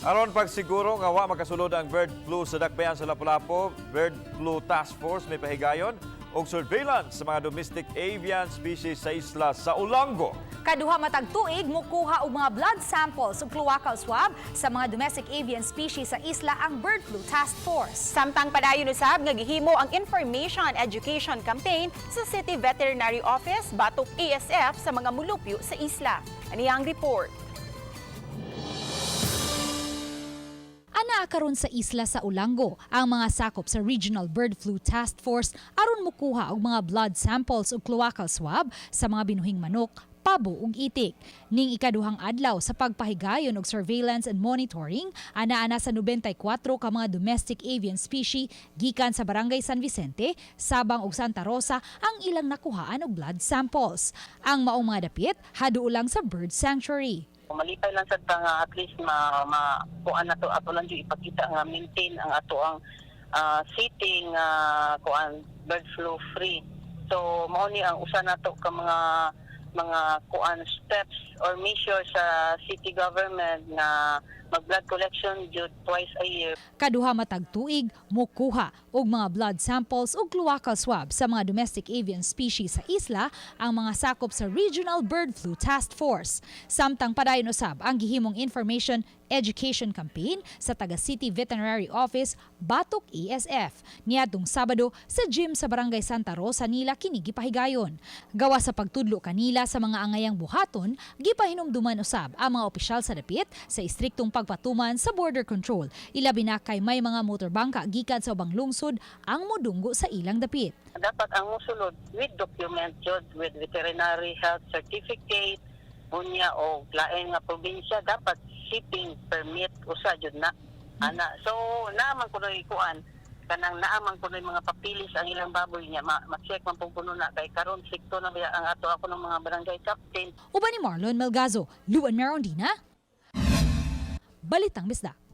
Aron pagsiguro nga wa makasulod ang bird flu sa dakbayan sa Lapu-Lapu, Bird Flu Task Force may pahigayon og surveillance sa mga domestic avian species sa isla sa Olango. Kaduha matag tuig mukuha og mga blood samples ug cloacal swab sa mga domestic avian species sa isla ang Bird Flu Task Force. Samtang padayon usab nga gihimo ang information education campaign sa City Veterinary Office batok ASF sa mga mulupyo sa isla. Ani ang report. Anaa karon sa isla sa Olango ang mga sakop sa Regional Bird Flu Task Force aron mukuha og mga blood samples ug cloacal swab sa mga binuhing manok, pabo ug itik. Ning ikaduhang adlaw sa pagpahigayon og surveillance and monitoring, ana-ana sa 94 ka mga domestic avian species gikan sa Barangay San Vicente, Sabang ug Santa Rosa ang ilang nakuhaan og blood samples. Ang maong mga dapit haduol lang sa bird sanctuary. Malipay lang sad ta nga at least ma, ma kuan na to, ato lang jud ipakita nga maintain ang ato ang city nga kuan, bird flu free. So mao ni ang usa nato ka mga kuan, steps or measure sa city government nga mag blood collection jud twice a year. Kaduha matag tuig mukuha og mga blood samples ug cloacal swab sa mga domestic avian species sa isla ang mga sakop sa Regional Bird Flu Task Force. Samtang padayon usab ang gihimong information education campaign sa taga City Veterinary Office batok ASF. Niadtong Sabado sa gym sa Barangay Santa Rosa nila kini gipahigayon. Gawa sa pagtudlo kanila sa mga angayang buhaton, gipahinumduman usab ang mga opisyal sa dapit sa istriktong pagpatuman sa border control. Ilabi na kay may mga motorbangka gikan sa ubang lungsod ang modunggo sa ilang dapit. Dapat ang musulod with document jud, with veterinary health certificate unya o lain nga probinsya, dapat shipping permit usa jud na ana. So naa man kunoy kuan, kanang naa man kunoy mga papilis ang ilang baboy niya, ma-check man pong kuno na kay karon strikto na biya ang ato ako ng mga barangay captain. Uban ni Marlon Melgazo, Luan Merondina, Balitang Bisdak.